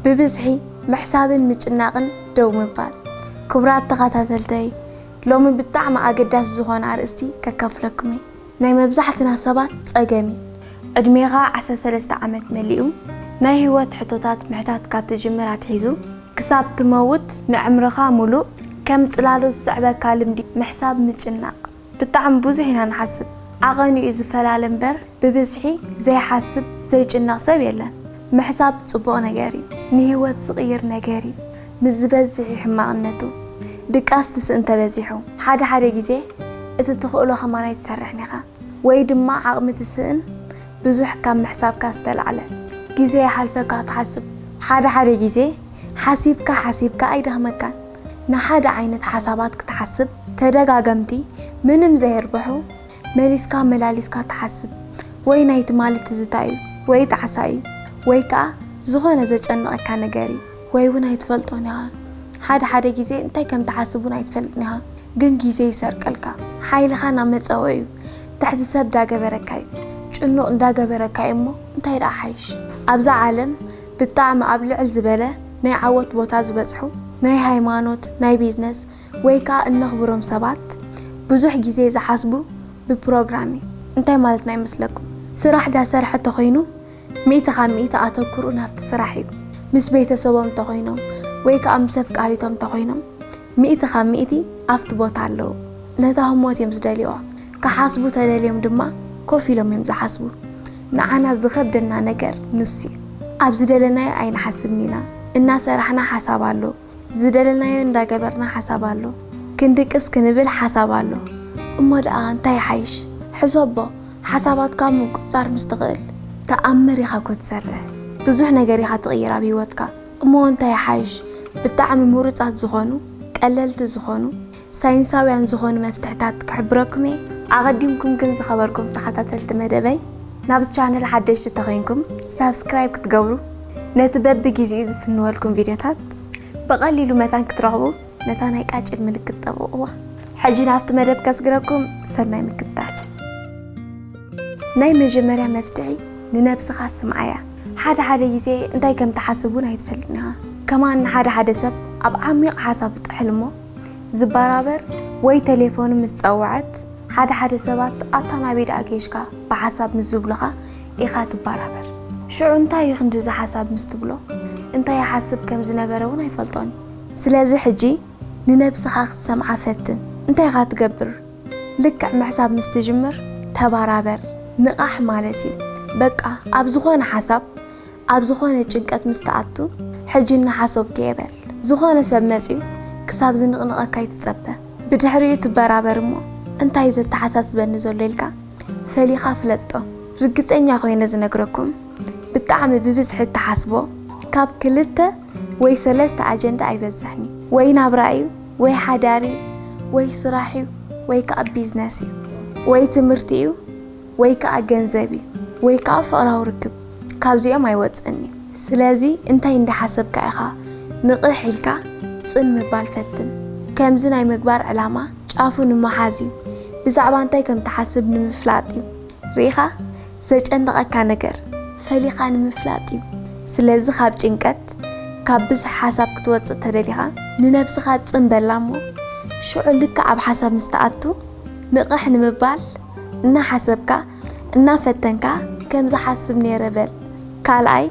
ብብዝሒ ምሕሳብን ምጭናቕን ደው ምባል። ክቡራት ተኸታተልተይ፣ ሎሚ ብጣዕሚ ኣገዳሲ ዝኾነ ኣርእስቲ ከካፍለኩም እየ። ናይ መብዛሕትና ሰባት ጸገም እዩ። ዕድሜኻ ዓሰርተ ሰለስተ ዓመት መሊኡ፣ ናይ ህይወት ሕቶታት ምሕታት ካብ ትጅምር ኣትሒዙ ክሳብ ትመውት ንዕምርኻ ሙሉእ ከም ጽላሎት ዝስዕበካ ልምዲ ምሕሳብ ምጭናቕ። ብጣዕሚ ብዙሕ ኢና ንሓስብ። ዓቐኑ እዩ ዝፈላለ እምበር ብብዝሒ ዘይሓስብ ዘይጭነቕ ሰብ የለን። ምሕሳብ ጽቡቕ ነገር እዩ። ንህይወት ዝቕይር ነገር እዩ። ምስ ዝበዝሕ እዩ ሕማቕነቱ። ድቃስ ትስእን ተበዚሑ። ሓደ ሓደ ግዜ እቲ ትኽእሎ ከማን ኣይትሰርሕን ኢኻ። ወይ ድማ ዓቕሚ ትስእን ብዙሕ ካብ ምሕሳብካ ዝተላዕለ። ግዜ ይሓልፈካ ክትሓስብ። ሓደ ሓደ ግዜ ሓሲብካ ሓሲብካ ኣይደኽመካን። ንሓደ ዓይነት ሓሳባት ክትሓስብ ተደጋገምቲ ምንም ዘየርብሑ መሊስካ መላሊስካ ትሓስብ። ወይ ናይ ትማሊ ትዝታ እዩ፣ ወይ ጣዕሳ እዩ፣ ወይ ከኣ ዝኾነ ዘጨንቐካ ነገር እዩ። ወይ እውን ኣይትፈልጦን ኢኻ። ሓደ ሓደ ግዜ እንታይ ከም ትሓስብ እውን ኣይትፈልጥን ኢኻ። ግን ግዜ ይሰርቀልካ። ሓይልኻ እናመጸወ እዩ። ትሕቲ ሰብ እንዳገበረካ እዩ። ጭኑቕ እንዳገበረካ እዩ እሞ እንታይ ደኣ ሓይሽ? ኣብዛ ዓለም ብጣዕሚ ኣብ ልዕል ዝበለ ናይ ዓወት ቦታ ዝበጽሑ ናይ ሃይማኖት፣ ናይ ቢዝነስ ወይ ከኣ እነኽብሮም ሰባት ብዙሕ ግዜ ዝሓስቡ ብፕሮግራም እዩ። እንታይ ማለትና ይመስለኩም? ስራሕ ዳሰርሐ ተኾይኑ ሚእቲ ካብ ሚእቲ ኣተኩሩ ናብቲ ስራሕ እዩ። ምስ ቤተሰቦም ተኾይኖም ወይ ከኣ ምስ ኣፍቃሪቶም ተኾይኖም ሚእቲ ካብ ሚእቲ ኣብቲ ቦታ ኣለዉ። ነታ ህሞት እዮም ዝደልዩዋ። ክሓስቡ ተደልዮም ድማ ኮፍ ኢሎም እዮም ዝሓስቡ። ንዓና ዝኸብደና ነገር ንሱ እዩ። ኣብ ዝደለናዮ ኣይንሓስብን ኢና። እናሰራሕና ሓሳብ ኣሎ። ዝደለናዮ እንዳገበርና ሓሳብ ኣሎ። ክንድቅስ ክንብል ሓሳብ ኣሎ። እሞ ደኣ እንታይ ይሓይሽ? ሕሰቦ፣ ሓሳባትካ ምቁጽጻር ምስ ትኽእል ተኣምር ኢኻ እኮ ትሰርሕ። ብዙሕ ነገር ኢኻ ትቕይር ኣብ ህይወትካ። እሞ እንታይ ይሓይሽ? ብጣዕሚ ምሩጻት ዝኾኑ፣ ቀለልቲ ዝኾኑ፣ ሳይንሳውያን ዝኾኑ መፍትሕታት ክሕብረኩም እየ። ኣቐዲምኩም ግን ዝኸበርኩም ተኸታተልቲ መደበይ፣ ናብ ቻነል ሓደሽቲ ተኾይንኩም ሳብስክራይብ ክትገብሩ፣ ነቲ በብግዜኡ ዝፍንወልኩም ቪድዮታት ብቐሊሉ መታን ክትረኽቡ ነታ ናይ ቃጭል ምልክት ጠብቕዋ። ሕጂ ናብቲ መደብ ከስግረኩም፣ ሰናይ ምክትታል። ናይ መጀመርያ መፍትሒ ንነብስኻ ስምዓያ። ሓደ ሓደ ግዜ እንታይ ከም ትሓስብ እውን ኣይትፈልጥን ኢኻ። ከማን ንሓደ ሓደ ሰብ ኣብ ዓሚቕ ሓሳብ ጥሕል እሞ ዝበራበር ወይ ቴሌፎኑ ምስ ጸውዐት ሓደ ሓደ ሰባት ኣታ ናበይ ደኣ ገይሽካ ብሓሳብ ምስ ዝብሉኻ ኢኻ ትበራበር። ሽዑ እንታይ እዩ ክንድዚ ሓሳብ ምስ ትብሎ እንታይ ይሓስብ ከም ዝነበረ እውን ኣይፈልጦን እዩ። ስለዚ ሕጂ ንነብስኻ ክትሰምዓ ፈትን። እንታይ ኢኻ ትገብር? ልክዕ ምሕሳብ ምስ ትጅምር ተባራበር፣ ንቓሕ ማለት እዩ። በቃ ኣብ ዝኾነ ሓሳብ ኣብ ዝኾነ ጭንቀት ምስ ትኣቱ ሕጂ እናሓሰብኩ እየ በል። ዝኾነ ሰብ መጺኡ ክሳብ ዝንቕንቐካ ኣይትጸበ። ብድሕሪኡ ትበራበር እሞ እንታይ እዩ ዘተሓሳስበኒ ዘሎ ኢልካ ፈሊኻ ፍለጦ። ርግጸኛ ኮይነ ዝነግረኩም ብጣዕሚ ብብዝሒ እትሓስቦ ካብ ክልተ ወይ ሰለስተ ኣጀንዳ ኣይበዝሕን እዩ። ወይ ናብራ እዩ፣ ወይ ሓዳር እዩ፣ ወይ ስራሕ እዩ፣ ወይ ከኣ ቢዝነስ እዩ፣ ወይ ትምህርቲ እዩ፣ ወይ ከኣ ገንዘብ እዩ፣ ወይ ከኣ ፍቕራዊ ርክብ። ካብዚኦም ኣይወጽእን እዩ። ስለዚ እንታይ እንዳሓሰብካ ኢኻ ንቕሕ ኢልካ ጽን ምባል ፈትን። ከምዚ ናይ ምግባር ዕላማ ጫፉ ንምሓዝ እዩ። ብዛዕባ እንታይ ከም ትሓስብ ንምፍላጥ እዩ። ርኢኻ ዘጨንቐካ ነገር ፈሊኻ ንምፍላጥ እዩ። ስለዚ ካብ ጭንቀት፣ ካብ ብዝሒ ሓሳብ ክትወጽእ ተደሊኻ ንነብስኻ ጽን በላ እሞ ሽዑ ልክዕ ኣብ ሓሳብ ምስ ትኣቱ ንቕሕ ንምባል እናሓሰብካ እናፈተንካ ከምዚ ሓስብ ነይረ በል። ካልኣይ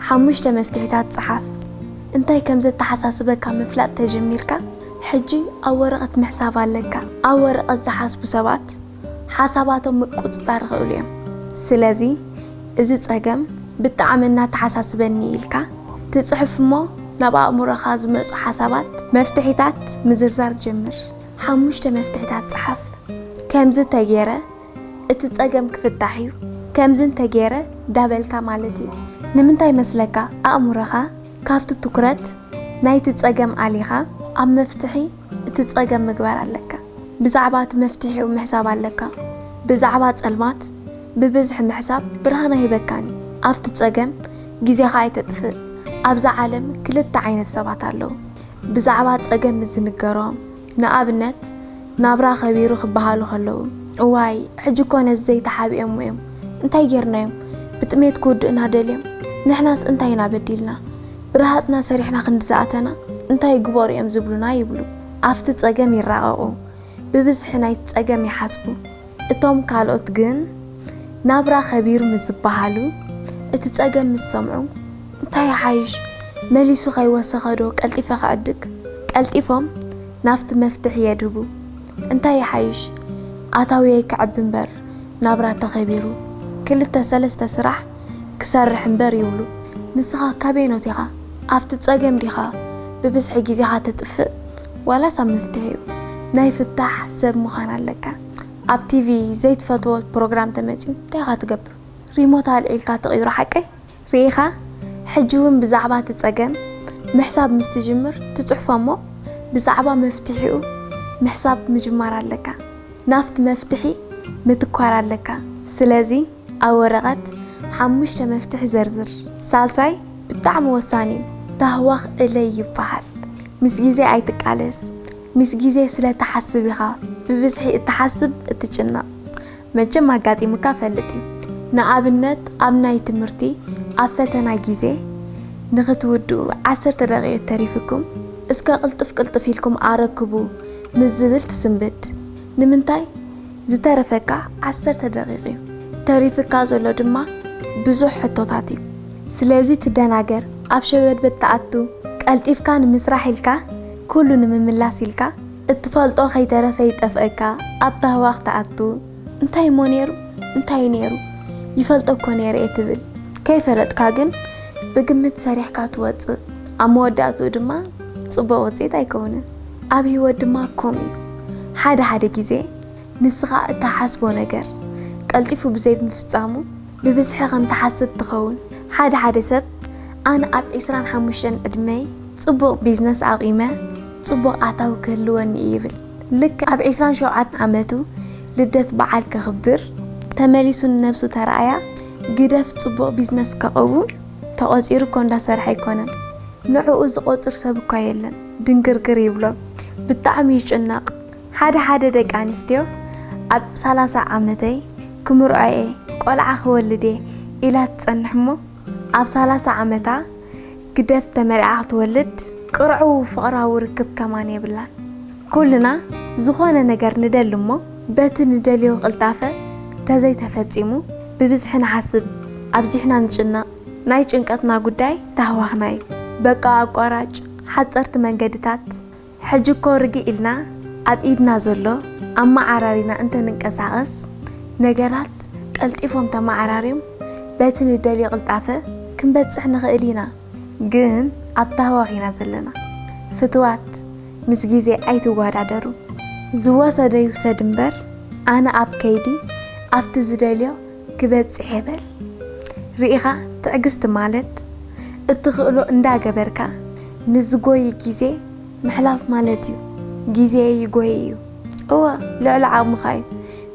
ሓሙሽተ መፍትሒታት ጸሓፍ። እንታይ ከም ዘተሓሳስበካ ምፍላጥ ተጀሚርካ፣ ሕጂ ኣብ ወረቐት ምሕሳብ ኣለካ። ኣብ ወረቐት ዝሓስቡ ሰባት ሓሳባቶም ምቁጽጻር ይኽእሉ እዮም። ስለዚ እዚ ጸገም ብጣዕሚ እናተሓሳስበኒ ኢልካ ትጽሕፍ እሞ ናብ ኣእምሮኻ ዝመጹ ሓሳባት መፍትሒታት ምዝርዛር ጀምር። ሓሙሽተ መፍትሒታት ጸሓፍ። ከምዚ ተገይረ እቲ ጸገም ክፍታሕ እዩ። ከምዚ እንተገይረ ዳበልካ ማለት እዩ። ንምንታይ መስለካ? ኣእምሮኻ ካብቲ ትኩረት ናይቲ ጸገም ኣሊኻ ኣብ መፍትሒ እቲ ጸገም ምግባር ኣለካ። ብዛዕባ እቲ መፍትሒኡ ምሕሳብ ኣለካ። ብዛዕባ ጸልማት ብብዝሒ ምሕሳብ ብርሃን ኣይህበካን እዩ። ኣብቲ ጸገም ግዜኻ ኣይተጥፍእ። ኣብዛ ዓለም ክልተ ዓይነት ሰባት ኣለዉ። ብዛዕባ ጸገም ምስ ዝንገሮም፣ ንኣብነት ናብራ ከቢሩ ክበሃሉ ከለዉ፣ እዋይ ሕጂ እኮ ነዚ ዘይተሓቢኦሞ እዮም፣ እንታይ ጌርናዮም? ብጥሜት ክውድኡና ደልዮም? ንሕናስ እንታይ ኢና በዲልና? ረሃጽና ሰሪሕና ክንዲ ዝኣተና እንታይ ግበሩ እዮም ዝብሉና ይብሉ። ኣብቲ ጸገም ይራቐቑ፣ ብብዝሒ ናይቲ ጸገም ይሓስቡ። እቶም ካልኦት ግን ናብራ ከቢሩ ምስ ዝበሃሉ፣ እቲ ጸገም ምስ ሰምዑ፣ እንታይ ይሓይሽ፣ መሊሱ ከይወሰኸ ዶ ቀልጢፈ ክዕድግ? ቀልጢፎም ናብቲ መፍትሒ የድህቡ። እንታይ ይሓይሽ፣ ኣታውየይ ክዕቢ እምበር ናብራ ተኸቢሩ፣ ክልተ ሰለስተ ስራሕ ክሰርሕ እምበር ይብሉ። ንስኻ ካበይኖት ኢኻ? ኣብቲ ጸገም ዲኻ ብብዝሒ ግዜኻ ተጥፍእ? ዋላስ ኣብ መፍትሒኡ? ናይ ፍታሕ ሰብ ምዃን ኣለካ። ኣብ ቲቪ ዘይትፈትዎ ፕሮግራም ተመጺኡ እንታይ ኢኻ ትገብር? ሪሞት ኣልዒልካ ትቕይሮ ሓቀይ? ርኢኻ? ሕጂ እውን ብዛዕባ እቲ ጸገም ምሕሳብ ምስ ትጅምር ትጽሕፎ እሞ ብዛዕባ መፍትሒኡ ምሕሳብ ምጅማር ኣለካ። ናብቲ መፍትሒ ምትኳር ኣለካ። ስለዚ ኣብ ወረቐት ሓሙሽተ መፍትሒ ዘርዝር። ሳልሳይ ብጣዕሚ ወሳኒ እዩ። ታህዋኽ እለይ ይበሃል። ምስ ግዜ ኣይትቃለስ። ምስ ግዜ ስለ ትሓስብ ኢኻ ብብዝሒ እትሓስብ እትጭነቕ። መቸም ኣጋጢሙካ ፈልጥ እዩ። ንኣብነት ኣብ ናይ ትምህርቲ ኣብ ፈተና ግዜ ንኽትውድኡ ዓሰርተ ደቂቕ ተሪፍኩም እስከ ቅልጥፍ ቅልጥፍ ኢልኩም ኣረክቡ ምስ ዝብል ትስንብድ። ንምንታይ? ዝተረፈካ ዓሰርተ ደቂቕ እዩ። ተሪፍካ ዘሎ ድማ ብዙሕ ሕቶታት እዩ። ስለዚ ትደናገር፣ ኣብ ሸበድበድ ትኣቱ፣ ቀልጢፍካ ንምስራሕ ኢልካ፣ ኩሉ ንምምላስ ኢልካ፣ እትፈልጦ ከይተረፈ ይጠፍአካ፣ ኣብ ታህዋኽ ትኣቱ። እንታይ እሞ ነይሩ? እንታይ እዩ ነይሩ? ይፈልጦ እኮ ነይረ እየ ትብል። ከይፈለጥካ ግን ብግምት ሰሪሕካ ትወፅእ። ኣብ መወዳእትኡ ድማ ፅቡቕ ውፅኢት ኣይከውንን። ኣብ ህይወት ድማ ከምኡ እዩ። ሓደ ሓደ ግዜ ንስኻ እትሓስቦ ነገር ቀልጢፉ ብዘይምፍጻሙ ብብዝሒ ከም ትሓስብ ትኸውን። ሓደ ሓደ ሰብ ኣነ ኣብ ዕስራን ሓሙሽተን ዕድመይ ጽቡቕ ቢዝነስ ኣቑመ ጽቡቕ ኣታዊ ክህልወኒ እዩ ይብል። ልክዕ ኣብ ዕስራን ሸውዓተን ዓመቱ ልደት በዓል ከኽብር ተመሊሱ ንነብሱ ተራእያ ግደፍ ጽቡቕ ቢዝነስ ከቐውም ተቖጺሩ እኮ እንዳሰርሐ ኣይኮነን። ንዕኡ ዝቖጽር ሰብ እኳ የለን። ድንግርግር ይብሎ። ብጣዕሚ ይጭነቕ። ሓደ ሓደ ደቂ ኣንስትዮ ኣብ ሰላሳ ዓመተይ ክምርዖ እየ፣ ቆልዓ ክወልድ እየ ኢላ ትጸንሕ እሞ ኣብ ሰላሳ ዓመታ ግደፍ ተመርዓ ክትወልድ ቅርዕው ፍቕራዊ ርክብ ከማን የብላን። ኩልና ዝኾነ ነገር ንደሊ እሞ በቲ ንደልዮ ቅልጣፈ ተዘይተፈጺሙ ብብዝሒ ንሓስብ፣ ኣብዚሕና ንጭነቕ። ናይ ጭንቀትና ጉዳይ ታህዋኽና እዩ። በቃ ኣቋራጭ ሓጸርቲ መንገድታት። ሕጂ እኮ ርግእ ኢልና ኣብ ኢድና ዘሎ ኣመዓራሪና እንተንንቀሳቐስ ነገራት ቀልጢፎም ተመዓራርዮም በቲ ንደልዮ ቅልጣፈ ክንበጽሕ ንኽእል ኢና። ግን ኣብ ታህዋኽ ኢና ዘለና። ፍትዋት ምስ ግዜ ኣይትወዳደሩ። ዝወሰዶ ይውሰድ እምበር ኣነ ኣብ ከይዲ ኣብቲ ዝደልዮ ክበጽሕ እየ በል። ርኢኻ ትዕግስቲ ማለት እትኽእሎ እንዳገበርካ ንዝጎይ ግዜ ምሕላፍ ማለት እዩ። ግዜ ይጎይ እዩ። እወ ልዕሊ ዓቕምኻ እዩ።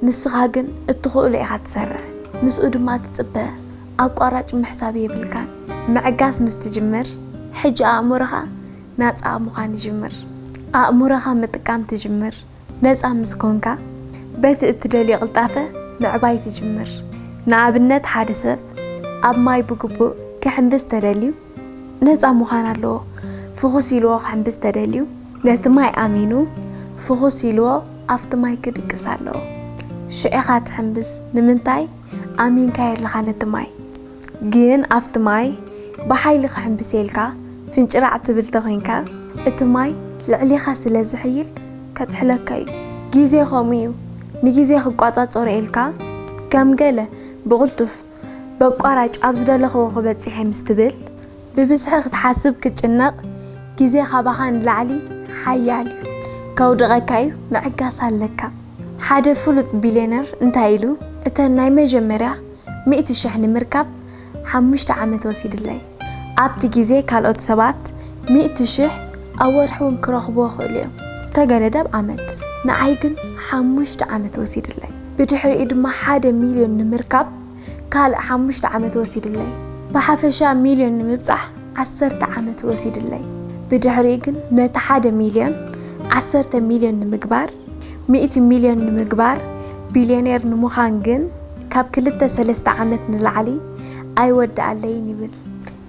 ንስኻ ግን እትኽእሎ ኢኻ ትሰርሕ። ምስኡ ድማ ትጽበ። ኣቋራጭ ምሕሳብ የብልካን። ምዕጋስ ምስ ትጅምር ሕጂ ኣእምሮኻ ናጻ ምዃን ይጅምር። ኣእምሮኻ ምጥቃም ትጅምር። ነጻ ምስ ኮንካ በቲ እትደልዮ ቅልጣፈ ምዕባይ ትጅምር። ንኣብነት ሓደ ሰብ ኣብ ማይ ብግቡእ ክሕምብስ ተደልዩ ነጻ ምዃን ኣለዎ። ፍኹስ ኢልዎ ክሕምብስ ተደልዩ ነቲ ማይ ኣሚኑ ፍኹስ ኢልዎ ኣብቲ ማይ ክድቅስ ኣለዎ። ሽዕኻ ትሕምብስ። ንምንታይ? ኣሚንካዮ ኣለኻ ነቲ ማይ። ግን ኣብቲ ማይ ብሓይሊ ክሕምብስ ኢልካ ፍንጭራዕ ትብል ተኾይንካ እቲ ማይ ልዕሊኻ ስለ ዝሕይል ከጥሕለካ እዩ። ግዜ ከምኡ እዩ። ንግዜ ክቋጻጸሮ ኢልካ ከም ገለ ብቕልጡፍ በቋራጭ ኣብ ዝደለኽዎ ክበጽሕ እየ ምስ ትብል ብብዝሒ ክትሓስብ ክትጭነቕ ግዜ ካባኻ ንላዕሊ ሓያል እዩ። ከውድቐካ እዩ። ምዕጋስ ኣለካ። ሓደ ፍሉጥ ቢልዮነር እንታይ ኢሉ? እተን ናይ መጀመርያ ሚእቲ ሽሕ ንምርካብ ሓሙሽተ ዓመት ወሲድለይ። ኣብቲ ግዜ ካልኦት ሰባት ሚእቲ ሽሕ ኣብ ወርሒ እውን ክረኽብዎ ይኽእሉ እዮም። ተገለ ደብ ዓመት። ንዓይ ግን ሓሙሽተ ዓመት ወሲድለይ። ብድሕሪኡ ድማ ሓደ ሚልዮን ንምርካብ ካልእ ሓሙሽተ ዓመት ወሲድለይ። ብሓፈሻ ሚልዮን ንምብጻሕ ዓሰርተ ዓመት ወሲድለይ። ብድሕሪኡ ግን ነቲ ሓደ ሚልዮን ዓሰርተ ሚልዮን ንምግባር፣ ሚእቲ ሚልዮን ንምግባር፣ ቢልዮኔር ንምዃን ግን ካብ ክልተ ሰለስተ ዓመት ንላዕሊ ኣይወድኣለይን ይብል።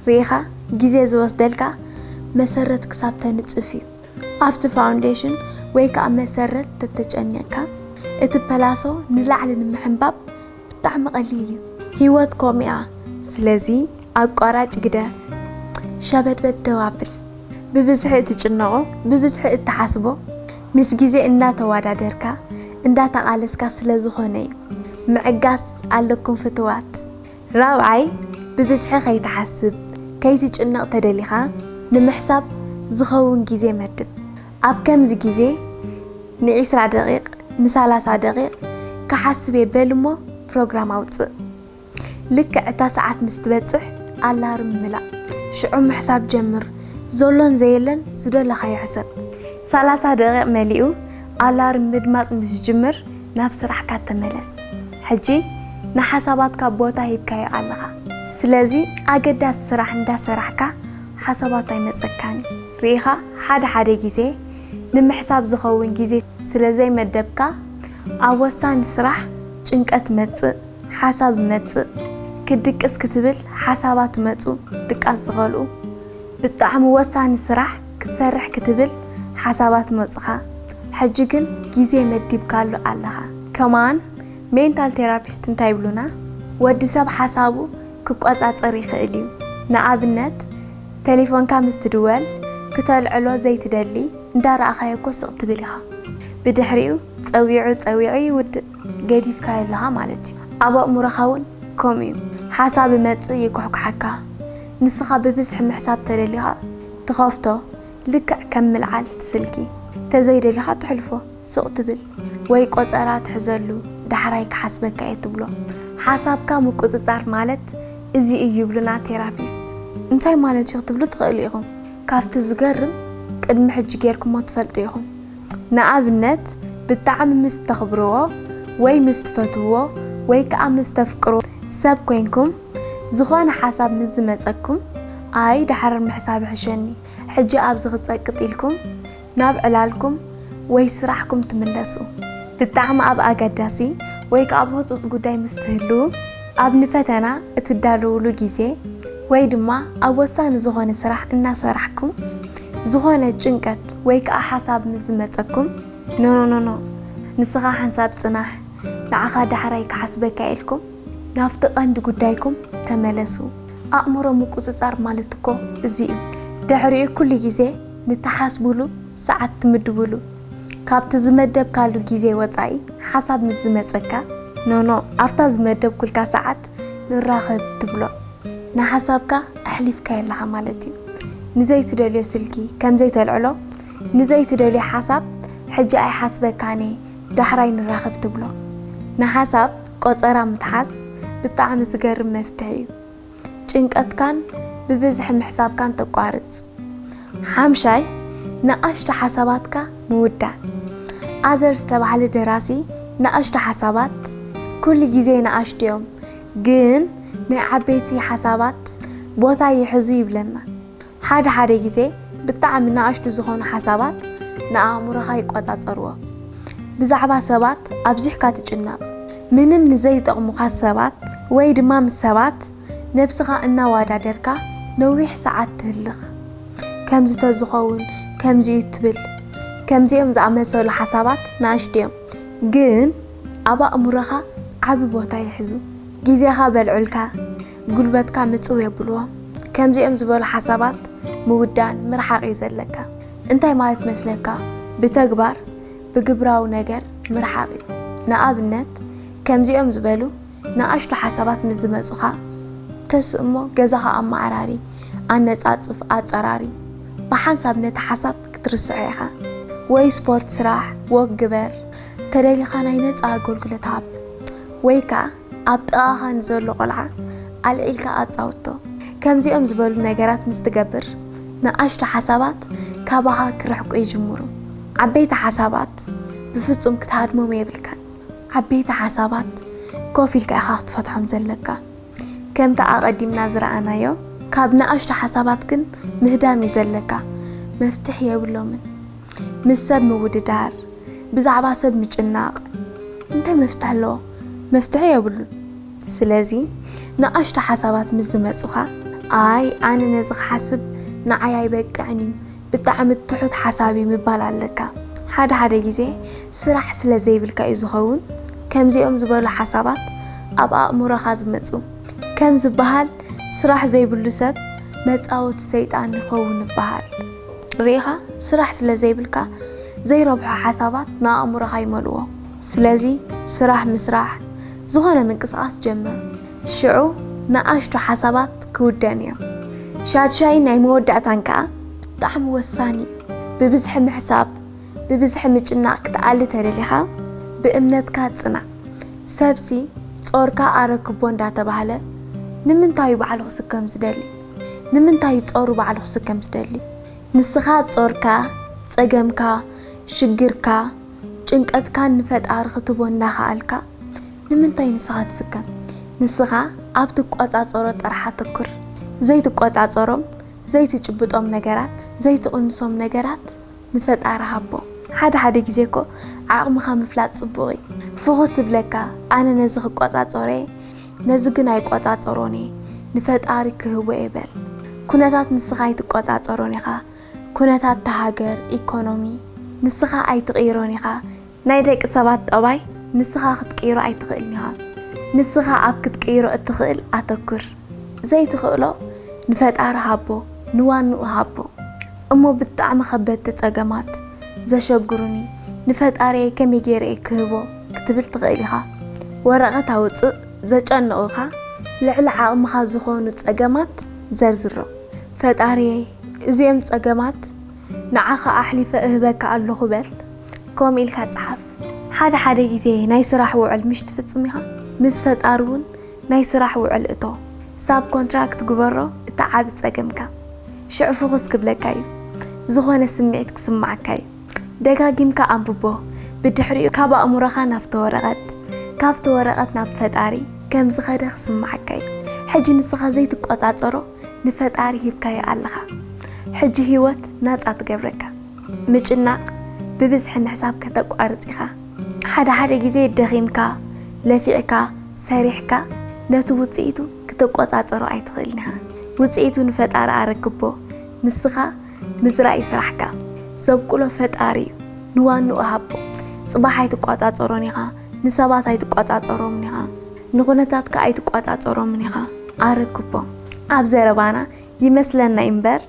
ርኢኻ? ግዜ ዝወስደልካ መሰረት ክሳብ ተንጽፍ እዩ። ኣብቲ ፋውንዴሽን ወይ ከዓ መሰረት ተተጨኒቕካ፣ እቲ ፐላሶ ንላዕሊ ንምሕንባብ ብጣዕሚ ቀሊል እዩ። ህይወት ከምኡ እያ። ስለዚ ኣቋራጭ ግደፍ። ሸበድበድ ደው ኣብል። ብብዝሒ እትጭነቖ፣ ብብዝሒ እትሓስቦ፣ ምስ ግዜ እናተወዳደርካ፣ እንዳተቓለስካ ስለ ዝኾነ እዩ። ምዕጋስ ኣለኩም ፍትዋት። ራብዓይ፣ ብብዝሒ ከይትሓስብ፣ ከይትጭነቕ ተደሊኻ፣ ንምሕሳብ ዝኸውን ግዜ መድብ። ኣብ ከምዚ ግዜ ንዒስራ ደቂቕ፣ ንሳላሳ ደቂቕ ክሓስብ እየ በል እሞ ፕሮግራም ኣውጽእ። ልክዕ እታ ሰዓት ምስ ትበጽሕ ኣላርም ምላእ። ሽዑ ምሕሳብ ጀምር። ዘሎን ዘየለን ዝደለኻዮ ሕሰብ። ሳላሳ ደቂቕ መሊኡ ኣላርም ምድማጽ ምስ ዝጅምር ናብ ስራሕካ ተመለስ። ሕጂ ንሓሳባትካ ቦታ ሂብካዮ ኣለኻ። ስለዚ ኣገዳሲ ስራሕ እንዳሰራሕካ ሓሳባት ኣይመጸካን እዩ። ርኢኻ ሓደ ሓደ ግዜ ንምሕሳብ ዝኸውን ግዜ ስለ ዘይመደብካ ኣብ ወሳኒ ስራሕ ጭንቀት መጽእ። ሓሳብ መጽእ። ክድቅስ ክትብል ሓሳባት መጹ። ድቃስ ዝኸልኡ ብጣዕሚ ወሳኒ ስራሕ ክትሰርሕ ክትብል ሓሳባት መጹኻ። ሕጂ ግን ግዜ መዲብካሉ ኣለኻ። ከማን ሜንታል ቴራፒስት እንታይ ይብሉና? ወዲ ሰብ ሓሳቡ ክቆጻጸር ይኽእል እዩ። ንኣብነት፣ ቴሌፎንካ ምስ ትድወል፣ ክተልዕሎ ዘይትደሊ እንዳረኣኻዮ እኮ ስቕ ትብል ኢኻ። ብድሕሪኡ ጸዊዑ ጸዊዑ ይውድእ። ገዲፍካዮ ኣለኻ ማለት እዩ። ኣብ ኣእምሮኻ እውን ከምኡ እዩ። ሓሳብ ይመጽእ ይኩሕኩሓካ። ንስኻ ብብዝሒ ምሕሳብ ተደሊኻ ትኸፍቶ፣ ልክዕ ከም ምልዓል ስልኪ። ተዘይደሊኻ ትሕልፎ፣ ስቕ ትብል ወይ ቆጸራ ትሕዘሉ፣ ዳሕራይ ክሓስበካ እየ ትብሎ። ሓሳብካ ምቁጽጻር ማለት እዚ እዩ ይብሉና ቴራፒስት። እንታይ ማለት እዩ ክትብሉ ትኽእሉ ኢኹም። ካብቲ ዝገርም ቅድሚ ሕጂ ጌርኩሞ ትፈልጡ ኢኹም። ንኣብነት፣ ብጣዕሚ ምስ ተኽብርዎ ወይ ምስ ትፈትውዎ ወይ ከኣ ምስ ተፍቅርዎ ሰብ ኮይንኩም፣ ዝኾነ ሓሳብ ምስ ዝመጸኩም፣ ኣይ፣ ዳሕረር ምሕሳብ ይሕሸኒ፣ ሕጂ ኣብዚ ክጸቅጥ ኢልኩም ናብ ዕላልኩም ወይ ስራሕኩም ትምለሱ። ብጣዕሚ ኣብ ኣገዳሲ ወይ ከኣ ኣብ ህጹጽ ጉዳይ ምስ ትህልዉ፣ ኣብ ንፈተና እትዳለውሉ ግዜ ወይ ድማ ኣብ ወሳኒ ዝኾነ ስራሕ እናሰራሕኩም፣ ዝኾነ ጭንቀት ወይ ከኣ ሓሳብ ምስ ዝመጸኩም፣ ኖ፣ ኖ፣ ኖ፣ ኖ፣ ንስኻ ሓንሳብ ጽናሕ፣ ንዓኻ ዳሕራይ ክሓስበካ ኢልኩም ናብቲ ቀንዲ ጉዳይኩም ተመለሱ። ኣእምሮ ምቁጽጻር ማለት እኮ እዚ እዩ። ድሕሪኡ ኩሉ ግዜ ንትሓስቡሉ ሰዓት ትምድቡሉ። ካብቲ ዝመደብካሉ ግዜ ወጻኢ ሓሳብ ምስ ዝመጸካ፣ ኖ፣ ኖ፣ ኣብታ ዝመደብኩልካ ሰዓት ንራኸብ ትብሎ። ንሓሳብካ ኣሕሊፍካዮ ኣለኻ ማለት እዩ። ንዘይትደልዮ ስልኪ ከም ዘይተልዕሎ፣ ንዘይትደልዮ ሓሳብ ሕጂ ኣይሓስበካን እየ፣ ዳሕራይ ንራኸብ ትብሎ። ንሓሳብ ቆጸራ ምትሓዝ ብጣዕሚ ዝገርም መፍትሒ እዩ። ጭንቀትካን ብብዝሒ ምሕሳብካን ተቋርጽ። ሓምሻይ፣ ንኣሽቱ ሓሳባትካ ምውዳእ። ኣዘር ዝተባህለ ደራሲ ንኣሽቱ ሓሳባት ኩሉ ግዜ ንኣሽቱ እዮም፣ ግን ናይ ዓበይቲ ሓሳባት ቦታ ይሕዙ ይብለና። ሓደ ሓደ ግዜ ብጣዕሚ ንኣሽቱ ዝኾኑ ሓሳባት ንኣእምሮኻ ይቆጻጸርዎ። ብዛዕባ ሰባት ኣብዚሕካ ትጭነቕ። ምንም ንዘይጠቕሙኻ ሰባት ወይ ድማ ምስ ሰባት ነብስኻ እናወዳደርካ ነዊሕ ሰዓት ትህልኽ። ከምዚ ተዝኸውን፣ ከምዚ እዩ ትብል። ከምዚኦም ዝኣመሰሉ ሓሳባት ንኣሽቱ እዮም፣ ግን ኣብ ኣእምሮኻ ዓቢ ቦታ ይሕዙ። ግዜኻ በልዑልካ፣ ጉልበትካ ምጽው የብልዎ። ከምዚኦም ዝበሉ ሓሳባት ምውዳን ምርሓቕ እዩ ዘለካ። እንታይ ማለት መስለካ? ብተግባር፣ ብግብራዊ ነገር ምርሓቕ እዩ። ንኣብነት፣ ከምዚኦም ዝበሉ ንኣሽቱ ሓሳባት ምስ ዝመጹኻ፣ ተስእሞ ገዛኻ ኣመዓራሪ፣ ኣነጻጽፍ፣ ኣጸራሪ። ብሓንሳብ ነቲ ሓሳብ ክትርስዖ ኢኻ። ወይ ስፖርት ስራሕ፣ ወክ ግበር፣ ተደሊኻ ናይ ነጻ ኣገልግሎት ሃብ። ወይ ከኣ ኣብ ጥቓኻ ንዘሎ ቆልዓ ኣልዒልካ ኣጻውቶ። ከምዚኦም ዝበሉ ነገራት ምስ ትገብር፣ ንኣሽቱ ሓሳባት ካባኻ ክርሕቁ ይጅምሩ። ዓበይቲ ሓሳባት ብፍጹም ክትሃድሞም የብልካን። ዓበይቲ ሓሳባት ኮፍ ኢልካ ኢኻ ክትፈትሖም ዘለካ። ከምቲ ኣቐዲምና ዝረኣናዮ፣ ካብ ንኣሽቱ ሓሳባት ግን ምህዳም እዩ ዘለካ። መፍትሒ የብሎምን። ምስ ሰብ ምውድዳር፣ ብዛዕባ ሰብ ምጭናቕ እንታይ መፍትሒ ኣለዎ? መፍትሒ የብሉን። ስለዚ ንኣሽቱ ሓሳባት ምስ ዝመጹኻ፣ ኣይ ኣነ ነዚ ክሓስብ ንዓይ ኣይበቅዕን እዩ፣ ብጣዕሚ ትሑት ሓሳብ እዩ ምባል ኣለካ። ሓደ ሓደ ግዜ ስራሕ ስለ ዘይብልካ እዩ ዝኸውን ከምዚኦም ዝበሉ ሓሳባት ኣብ ኣእምሮኻ ዝመፁ። ከም ዝበሃል ስራሕ ዘይብሉ ሰብ መፃወቲ ሰይጣን ይኸውን ይበሃል። ርኢኻ፣ ስራሕ ስለ ዘይብልካ ዘይረብሖ ሓሳባት ንኣእምሮኻ ይመልዎ። ስለዚ ስራሕ ምስራሕ፣ ዝኾነ ምንቅስቓስ ጀምር። ሽዑ ንኣሽቱ ሓሳባት ክውደን እዮም። ሻድሻይ ናይ መወዳእታን ከኣ ብጣዕሚ ወሳኒ እዩ። ብብዝሒ ምሕሳብ፣ ብብዝሒ ምጭናቕ ክትኣሊ ተደሊኻ ብእምነትካ ጽናዕ። ሰብሲ ጾርካ ኣረክቦ እንዳተባህለ ንምንታይ እዩ ባዕሉ ክስከም ዝደሊ? ንምንታይ እዩ ጾሩ ባዕሉ ክስከም ዝደሊ? ንስኻ ጾርካ፣ ጸገምካ፣ ሽግርካ፣ ጭንቀትካን ንፈጣሪ ክትቦ እንዳኸኣልካ ንምንታይ ንስኻ ትስከም? ንስኻ ኣብ ትቆጻጸሮ ጥራሕ ኣተኩር። ዘይትቆጻጸሮም፣ ዘይትጭብጦም ነገራት፣ ዘይትቕንሶም ነገራት ንፈጣሪ ሃቦ። ሓደ ሓደ ግዜ እኮ ዓቕምኻ ምፍላጥ ጽቡቕ እዩ። ፍኹስ ዝብለካ ኣነ ነዚ ክቆጻጸሮ እየ፣ ነዚ ግን ኣይቆጻጸሮን እየ፣ ንፈጣሪ ክህቦ እየ በል። ኩነታት ንስኻ ኣይትቆጻጸሮን ኢኻ። ኩነታት እታ ሃገር፣ ኢኮኖሚ፣ ንስኻ ኣይትቕይሮን ኢኻ። ናይ ደቂ ሰባት ጠባይ ንስኻ ክትቅይሮ ኣይትኽእልን ኢኻ። ንስኻ ኣብ ክትቅይሮ እትኽእል ኣተኩር። ዘይትኽእሎ ንፈጣሪ ሃቦ፣ ንዋንኡ ሃቦ። እሞ ብጣዕሚ ከበድቲ ጸገማት ዘሸግሩኒ ንፈጣሪየይ ከመይ ገይረ እየ ክህቦ ክትብል ትኽእል ኢኻ። ወረቐት ኣውጽእ፣ ዘጨንቑኻ ልዕሊ ዓቕምኻ ዝኾኑ ጸገማት ዘርዝሮም። ፈጣሪየይ፣ እዚኦም ጸገማት ንዓኻ ኣሕሊፈ እህበካ ኣለኹ በል። ከምኡ ኢልካ ጸሓፍ። ሓደ ሓደ ግዜ ናይ ስራሕ ውዕል ምሽ ትፍጽም ኢኻ። ምስ ፈጣሪ እውን ናይ ስራሕ ውዕል እቶ። ሳብ ኮንትራክት ግበሮ፣ እቲ ዓቢ ጸገምካ። ሽዑ ፍኹስ ክብለካ እዩ። ዝኾነ ስምዒት ክስምዓካ እዩ። ደጋጊምካ ኣንብቦ። ብድሕሪኡ ካብ ኣእምሮኻ ናብቲ ወረቐት፣ ካብቲ ወረቐት ናብ ፈጣሪ ከም ዝኸደ ክስምዓካ እዩ። ሕጂ ንስኻ ዘይትቆጻጸሮ ንፈጣሪ ሂብካዮ ኣለኻ። ሕጂ ህይወት ናጻ ትገብረካ። ምጭናቕ፣ ብብዝሒ ምሕሳብ ከተቋርጽ ኢኻ። ሓደ ሓደ ግዜ ደኺምካ፣ ለፊዕካ፣ ሰሪሕካ ነቲ ውጽኢቱ ክትቆጻጸሮ ኣይትኽእልን ኢኻ። ውጽኢቱ ንፈጣሪ ኣረክቦ። ንስኻ ምዝራእ እዩ ስራሕካ። ዘብቁሎ ፈጣሪ እዩ። ንዋንኡ ሃቦ። ጽባሕ ኣይትቆጻጸሮን ኢኻ። ንሰባት ኣይትቆጻጸሮምን ኢኻ። ንኹነታትካ ኣይትቆጻጸሮምን ኢኻ። ኣረክቦ። ኣብ ዘረባና ይመስለና እምበር፣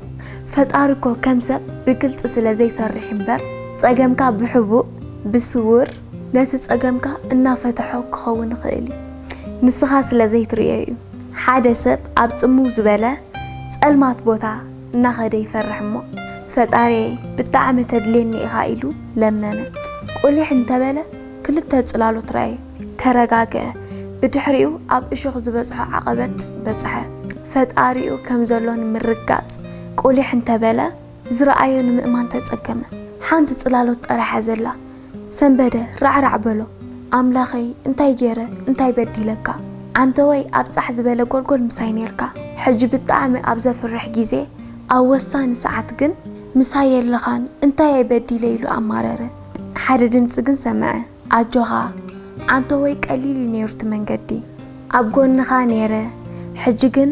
ፈጣሪ እኮ ከም ሰብ ብግልጺ ስለ ዘይሰርሕ እምበር፣ ጸገምካ ብሕቡእ፣ ብስውር፣ ነቲ ጸገምካ እናፈትሖ ክኸውን ይኽእል እዩ። ንስኻ ስለ ዘይትርእዮ እዩ። ሓደ ሰብ ኣብ ጽምው ዝበለ ጸልማት ቦታ እናኸደ ይፈርሕ እሞ፣ "ፈጣሪየይ፣ ብጣዕሚ ተድልየኒ ኢኻ" ኢሉ ለመነ። ቁሊሕ እንተበለ፣ ክልተ ጽላሎት ረኣየ። ተረጋግአ። ብድሕሪኡ ኣብ እሾኽ ዝበጽሖ ዓቐበት በጽሐ። ፈጣሪኡ ከም ዘሎ ንምርግጋጽ ቁሊሕ እንተበለ፣ ዝረኣዮ ንምእማን ተጸገመ። ሓንቲ ጽላሎት ጥራሕ እያ ዘላ። ሰንበደ ራዕራዕ በሎ። "ኣምላኸይ፣ እንታይ ገይረ? እንታይ በዲለካ? ኣንተወይ ኣብ ጻሕ ዝበለ ጎልጎል ምሳይ ኔርካ። ሕጂ ብጣዕሚ ኣብ ዘፍርሕ ግዜ፣ ኣብ ወሳኒ ሰዓት ግን ምሳይ የለኻን፣ እንታይ እየ በዲለ?" ኢሉ ኣማረረ። ሓደ ድምጺ ግን ሰምዐ። "ኣጆኻ፣ ኣንተወይ ቀሊል እዩ ነይሩ እቲ መንገዲ። ኣብ ጎንኻ ነይረ። ሕጂ ግን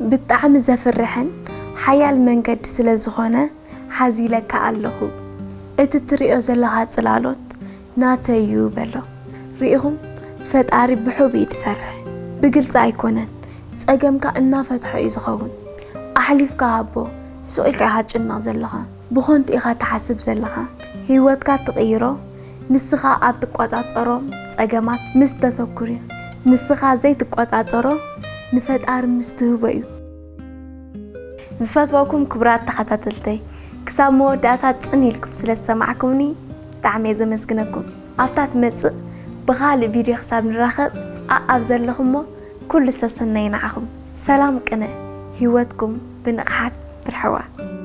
ብጣዕሚ ዘፍርሕን ሓያል መንገዲ ስለ ዝኾነ ሓዚለካ ኣለኹ። እቲ ትሪኦ ዘለኻ ጽላሎት ናተይ እዩ" በሎ። ርኢኹም፣ ፈጣሪ ብሑብ እዩ ዝሰርሕ። ብግልጺ ኣይኮነን። ጸገምካ እናፈትሖ እዩ ዝኸውን። ኣሕሊፍካ ሃቦ፣ ስቕ ኢልካ ኢኻ ትጭነቕ ዘለኻ። ብኾንቱ ኢኻ ትሓስብ ዘለኻ። ህይወትካ ትቕይሮ ንስኻ ኣብ ትቆጻጸሮም ጸገማት ምስ ተተኩር እዩ። ንስኻ ዘይትቆጻጸሮ ንፈጣሪ ምስ ትህቦ እዩ። ዝፈትወኩም ክቡራት ተኸታተልተይ፣ ክሳብ መወዳእታ ጽን ኢልኩም ስለ ዝሰማዕኩምኒ ብጣዕሚ እየ ዘመስግነኩም። ኣብታ ትመጽእ ብኻልእ ቪድዮ ክሳብ ንራኸብ፣ ኣኣብ ዘለኹሞ ኩሉ ሰሰናይ ንዓኹም። ሰላም ቅነ፣ ህይወትኩም ብንቕሓት ምርሕዋ።